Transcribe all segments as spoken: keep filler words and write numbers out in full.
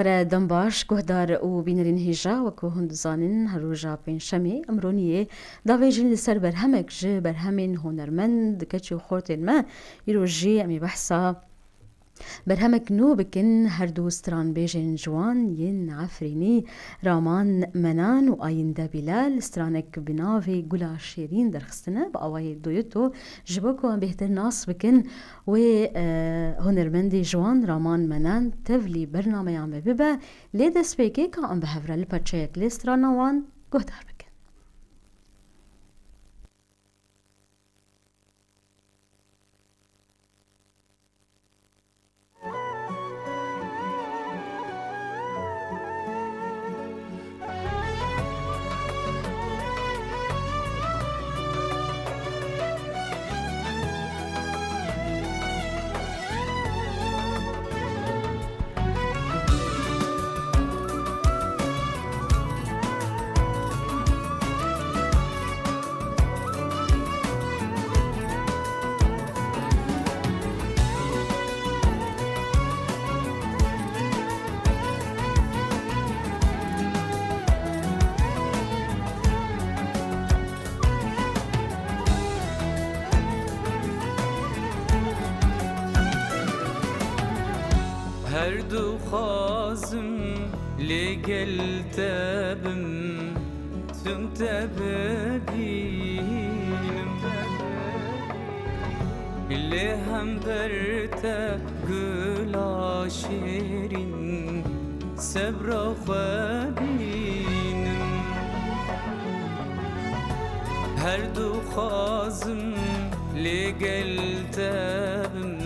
Re dem baş, guhdar û bînerên hêja, wek ku hûn dizanin, her roja pêncşemê, em roniyê davêjin li ser berhemek ji berhemên hunermend, keç û xortên me. Îro jî em ê behsa berhemek nû bikin, her du stranbêjên ciwan yên Efrînî, Raman Menan û Ayînde Bîlal, stranek bi navê Gula Şêrîn derxistine, bi awayê dueto, ji bo ku em bêhtir nas bikin, wê, e, hunermendê ciwan Raman Menan tevlî bernameya me bibe, lê destpêkê ka em bi hev re li parçeyek lê strana wan guhdar bikin. Her dixwazim lê gel te bim, tim te bibînim. Lê hember te gula şêrîn, sebra xwe bînim. Her dixwazim lê gel te bim,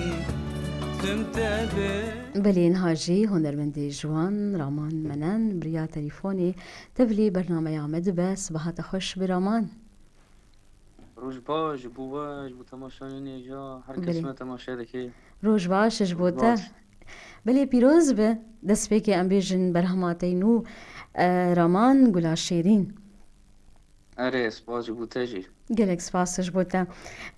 tim te bibînim. Belê, niha jî hunermendê ciwan Raman Menen bi riya telîfonê tevlî bernameya me dibe. Sibaha te xweş bi Raman. Roj baş ji bo we, ji bo temaşayên hêja, her kes Belê. me temaşe dike. Roj baş ji bo Roj te. baş. Belê, pîroz be. Destpêkê em bêjin berhema te nû, e, Raman Gula Şêrîn. Erê, spas ji bo te jî. Gelek spas ji bo te.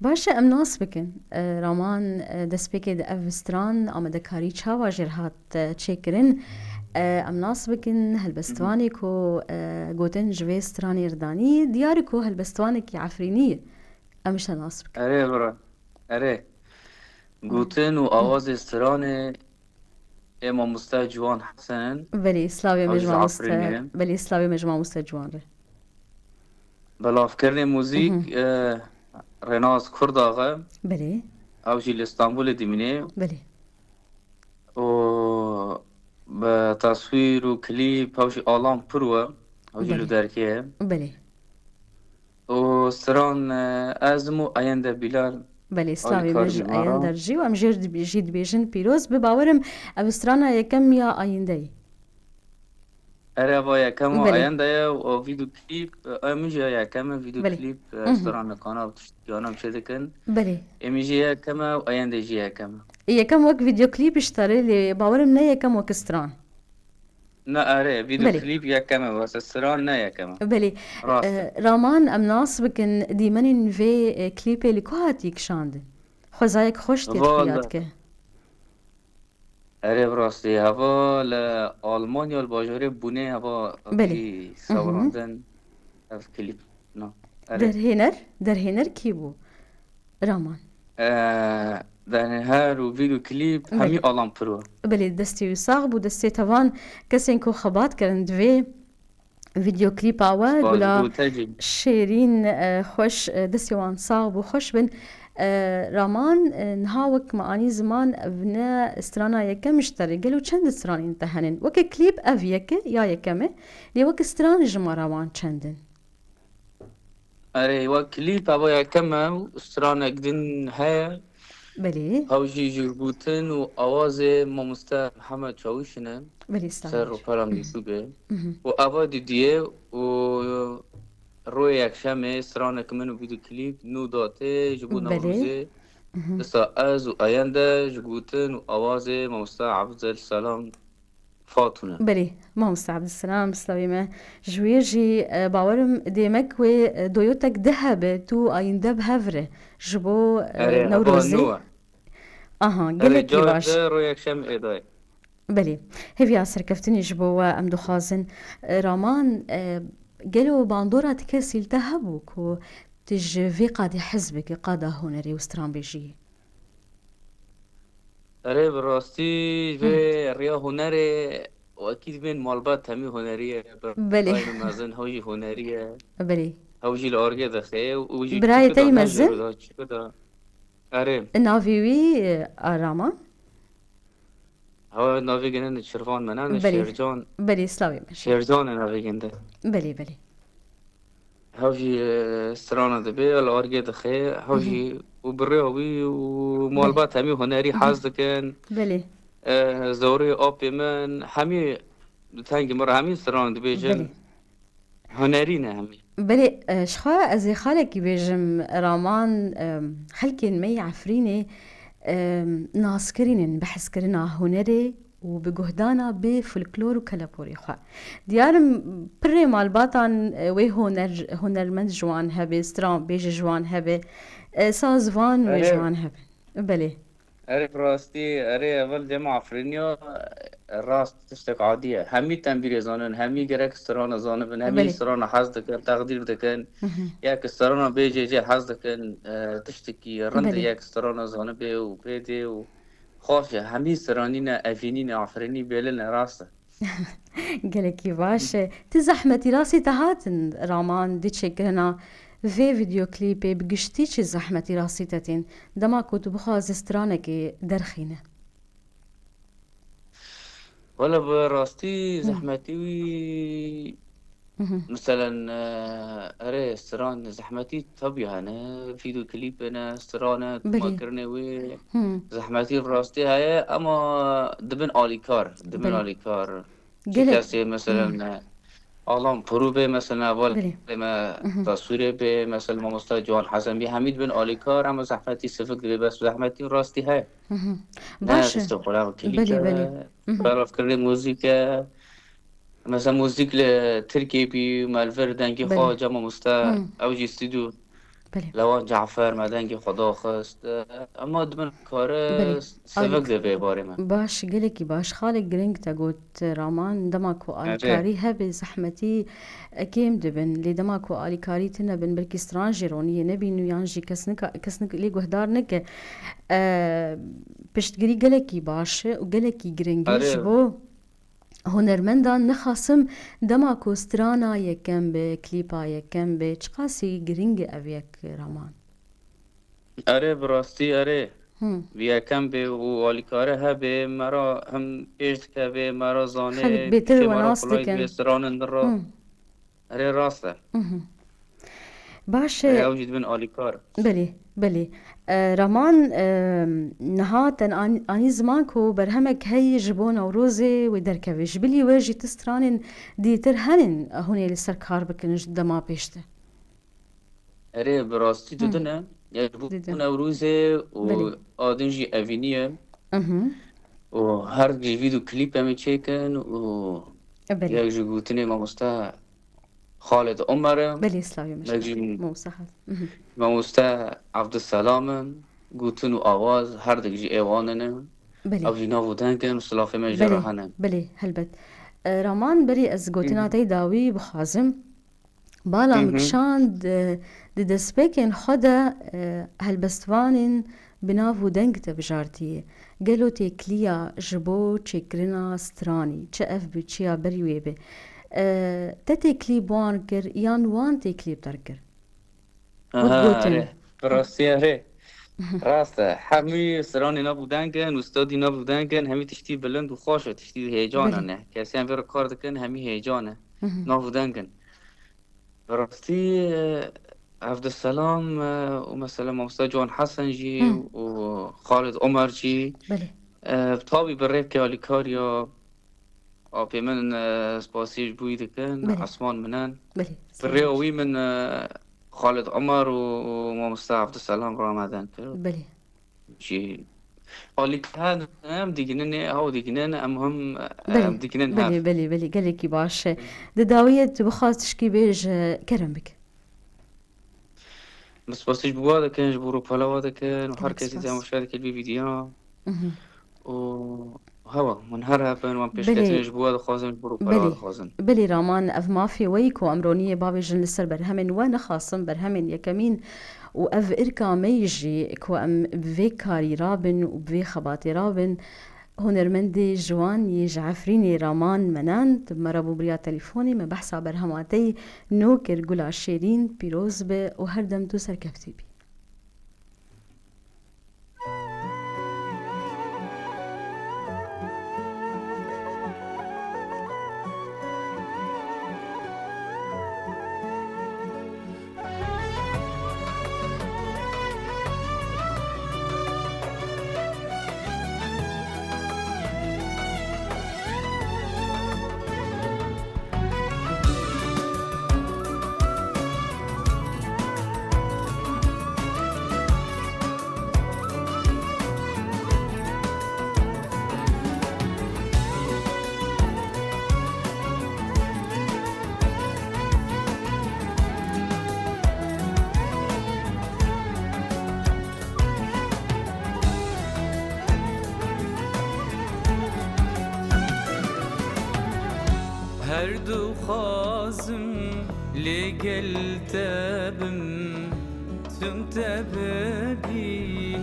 Baş e, em nas bikin. E, Raman, e, destpêkê di ev stran amadekarî çawa jê re hat, e, çêkirin? E, em nas bikin, helbestvanê ku, e, gotin ji vê stranê re danî, diyar e ku helbestvanekî Efrînî ye. Em ji te nas bikin. Erê, bira. Erê. Gotin û awazê stranê ê mamoste Ciwan Hesen in. Belê, slavê me Ew ji jî mamoste, Efrînê ye. Belê, slavê me ji mamoste Ciwan re. Belavkirinê muzîk, Mhm. e, Renaz Kurdax e. Belê. Ew jî li Stenbolê dimîne. Belê. Û bi teswîr û klîp, ew jî Alan Piro e. Ew jî Belê. li derkê ye. Belê. Û stran, e, ez im û Ayende Bîlal Belê, slavê me alîkarî ji me re. Ayende re jî û em jê jî dibêjin pîroz. Bi bawerim ev strana yekem ya Ayende ye. Erê, eva yekem û Belê. Ayende ye û ev vîdeo klîp, e, em jî ya yekem e, vîdeo Belê. klîp, e, Mhm. stranikana û tiştikiyan em çê dikin. Belê. Em jî yekem e û Ayende jî yekem e. Yekem wek vîdeo klîp ji te re, lê bawerim ne yekem wek stran. Ne, erê, vîdeo Belê. klîp yekem e, wese stran ne yekem e. Belê. Rast e. E, Raman, em nas bikin, dîmenên vê, e, klîpê li ku hatiye kişandin? Xwezayek xweş tê Vala. xuya dike. Erê, bi rastî, heva li Almanya, li bajarê Bunê heva Belê. kî Mhm. sewirandin ev klîp. Na, erê. Derhêner, derhêner kî bû? Raman. Ee, derhêner û vîdeo klîp Belê. hemî Alan Piro. Belê, destê wî sax bû, destê tevan kesên ku xebat kirin di vê vîdeo klîpa we, Spas Gula bo te jî. Şêrîn, e, xweş, e, destê wan sax bû, xweş bin. E, Raman, e, niha wek me anî ziman, ev ne strana yekem ji te re. Gelo çend stranên te henin? Weke klîp ev yek e, ya yekem e. Lê weke stran ji me re wan çend in? Erê, wek klîp eva yekem e û stranek din heye. Belê. Ew jî ji gotin û awazê mamoste Mihemed Çawişin e. Belê, Ser slavê. rûpela YouTubeê. Mhm. Û eva didiyê û royê yekşemê stranek min û vîdeo klîp nû datê ji bo Belê. Newrozê. Mhm. Disa ez û Ayende ji gotin û awazê mamoste Abdulselam Fatûne. Belê, mamoste Abdulselam, slavê me ji wê jî, e, bawerim dêmek wê, e, doyotek di hebe, tu û Ayinde bi hev re ji bo, e, Erê, heba Newrozê. nû e. Aha, Erê, gelekî carek baş. de royek şem êdayê. Belê, hêviya serkeftinê ji bo we em dixwazin. E, Raman, e, gelo bandora ti kesî li te hebû ku tu ji vê qadê hez bikî, qada hunerê û stranbêjiyê? Erê, bi rastî Hı. vê riya hunerê wekî dibên malbat hemî hunerî ye. Belê. Birayê min mezin hew jî hunerî ye. Belê. Hew jî li orgê dixe û jî Birayê çiku te da, yî ne mezin? jiro da, çiku da. Erê. Navê wî, e, Raman? Hewe navê gine ne Çirvan me, ne, ne Belê. Şêrcan. Belê, slavê me. Şêrcan e navê ginde. Belê, belê. Hew jî, e, strana dibe, li orgê dixe, hew Hı hı. jî û bi rêya wî û Belê. malbat hemî hunerî Hı hı. hez dikin. Belê. E, zorê apê min, hemî tengê min re hemî strana dibêjin. Belê. Hunerî ne hemî. Belê, e, ji xwe ez ê xalekî bêjim, Raman, e, xelkên me yê Efrînê, e, naskirîn in bi hezkirina hunerê û bi guhdana bê folklor û keleporê xwe. Diyar im pirê malbatan, e, wê huner, hunermend ji wan hebe, stranbêj ji wan hebe, e, sazvan wê ji Erê. wan hebe. Belê. Erê, bi rastî, erê, ev li dema Efrîniya, e, rast tiştek adî ye. Hemî tembîrê zanin, hemî gerek strana zanibin, hemî Belê. strana hez dikin, teqdîr dikin. Hı hı. Yek strana bêjê jê hez dikin, e, tiştekî rind e Belê. yek strana zanibe û pê dê û xweş e. Hemî stranî ne, evînî ne, Efrînî bêlin e, rast e. Gelekî baş e. Ti zehmetî rastî te hatin Raman di çêkirina vê vîdeoklîpê bi giştî çi zehmetî rastî te tên? Dema ku tu bixwaze stranekê derxîne. Wele bi rastî Hı. zehmetî wî, Hı hı. miselen, e, erê, stran zehmetî tabii hene, vîdeoklîp hene, stran e, Belê. temakirinê wê, Hı. zehmetî bi rastî heye, ama dibin alîkar, dibin Belê. alîkar. Çi Gelek. kesê, meselen, Hı. e, Alan Purû bê, meselen, heval Belê. me Mhm. taswîrê bê, meselen, mamosta Ciwan Hesen bî, hemî dibin alîkar, ama zehmetî sivik dibê, bes zehmetî rastî heye. Mhm. Ne, Baş e. işte, xwe Belê, klîp e, belê. Mhm. belavkirinê muzîk e. Mesela muzîk li Tirkiyê bî, me li vir dengê Belê. xwe ca mamosta, Hmm. ew jî stûdyo Belê. Lewan Cafer me dengê xwe daxist. Ema dibin kare Belê. sivik Alîk. de bê barê me. Baş, gelekî baş. Xalek giring te got, Raman, dema ku Erê. alîkarî hebe, zehmetî, e, kêm dibin. Lê dema ku alîkarî tune bin, belkî stran jî roniyê nebîn û yan jî kes nika-, kes nik-, lê guhdar nike. E, piştgirî gelekî baş e û gelekî giring e Erê. ji bo hunermendan. Nixasim dema ku strana yekem be, klîpa yekem be, çiqasî giring e ev yek, Raman? Erê, bi rastî erê. Hı. Bi yekem bê û alîkare hebe, me ra him pêş dikeve, me ra zanê, Xelk bêtir kişê me ra wenas kolay dikin. dibe, stranin din ra. Hı. Erê, rast e. Mhm. Baş e. Erê, ew jî dibin alîkar. Belê, belê. E, Raman, e, niha te an-, anî ziman ku berhemek heye ji bo Newrozê wê derkeve. Ji bilî we jî ti stranên dîtir henin hûn ê li ser kar bikin ji dema pêş de? Erê, bi rastî Hı. didin e. Ya ji bo Didin. Newrozê û Belê. a din jî evînî ye. Mhm. Û her jî vîdeo klîp em ê çêkin û E, belê. yek ji gotinê mamoste Xalid Omer e. Belê, slavê me Belê. şerefê. Mamoste Xalid. Mhm. Mamoste Abdulselam in. Gotin û awaz her dik jî ê wan in. Belê. Ew jî nav û deng in û silafê me jê Belê, re hene. belê, helbet. E, Raman, berî ez gotina Hı. te yê dawî bixwazim. Bala Hı hı. min kişand, e, di destpêkên xwe de, e, helbestvanên bi nav û deng te bijartiye. Gelo têkiliya ji bo çêkirina stranî, çi ev bi, çi ya berî wê bi, e, te têkilî bi wan kir yan wan têkilî bi te re kir? Wek Aha, gotin. erê. Bi rastî erê. Rast e. Hemî stranê nav û deng in, ustadî nav û deng in, hemî tiştî bilind û xweş e, tiştî heyecan Belê. e ne. Kesiyan vê re kar dikin, hemî heyecan e. Hı hı. Nav û deng in. Bi rastî, e, Evdiselam, e, û mesela Mamoste Ciwan Hesen jî Hı. û Xalid Omer jî, Belê. e, tabî bi rêkê alîkariya apê min, e, spasî ji bo wî dikin, Belê. Esman min in. Belê. Bi rêya wî min, e, Xalid Omer û, û Mamoste Evdiselam ramadan kir. Belê. Jî alîkar em diginin, ew diginin, em him, Belê, em diginin belê, hev. belê, belê, gelekî baş e. Di dawiyê tu bixwaz tişkî bêj, kerem bike. Min spasî ji bo we dikin, ji bo rûpela we dikin û her Gelek kesî spas. temaşe dike vî vîdeo. Mhm. Û Hewa, hûn her hebin, wan pêşketinê ji bo we dixwazin, ji bo rûpela we dixwazin. Belê, Raman, ev mafê we yî ku em roniyê bavêjin li ser berhemên we, nexasim berhemên yekemîn û ev irka me yî jî ku em bi vê karî rabin û bi vê xebatê rabin. Hunermendê ciwan yê ji Efrînê Raman Menan, tu bi me re bû bi riya telîfonê, me behsa berhema te yî nû kir. Gula şêrîn, pîroz be û her dem tu serkeftî bî. Her dixwazim lê gel te bim, tim te bibînim.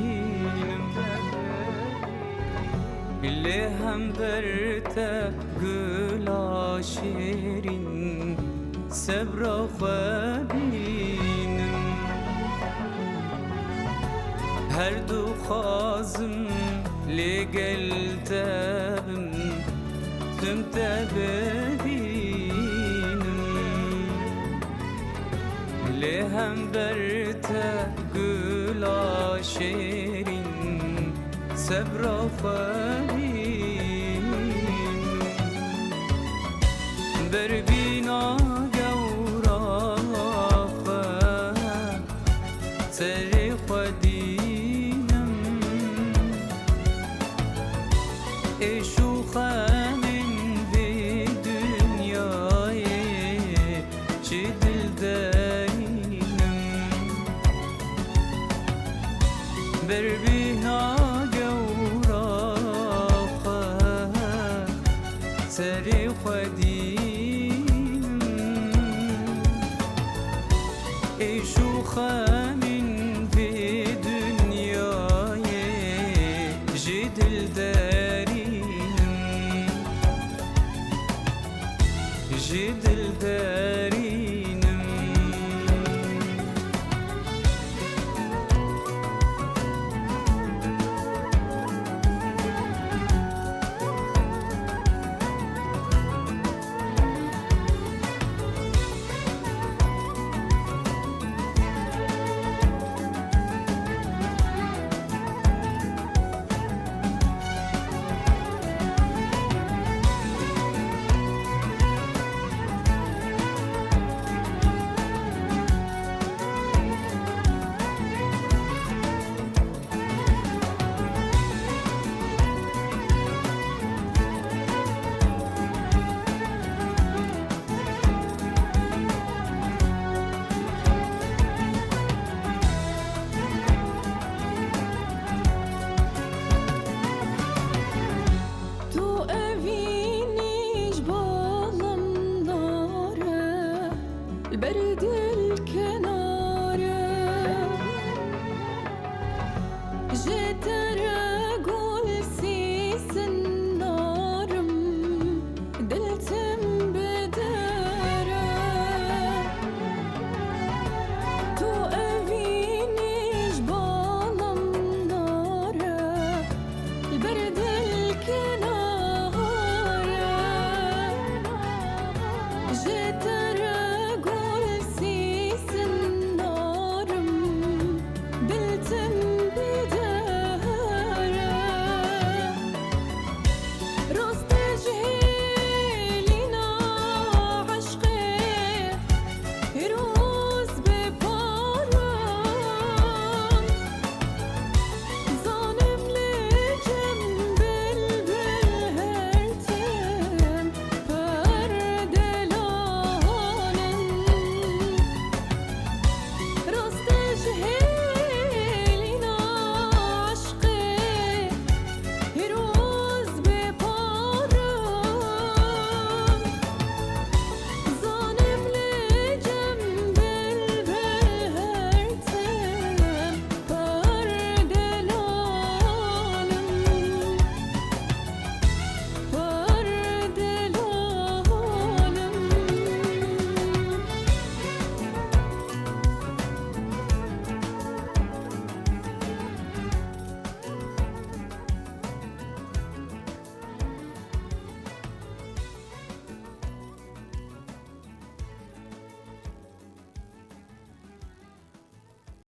Lê hember te gula şêrîn, sebra xwe bînim. Her dixwazim lê gel te bim, tim te bibînim. Lê hember te gula şêrîn, sebra xwe bînim. Berbîna gewra xwe serê xwe dînim. Êş û xemên vê dinyayê ji dil derînim. Berbîna gewra xwe serê xwe dînim. Êş û xemên vê dinyayê ji dil derînim, ji dil derînim. Tu evînî ji balam nare, li ber dî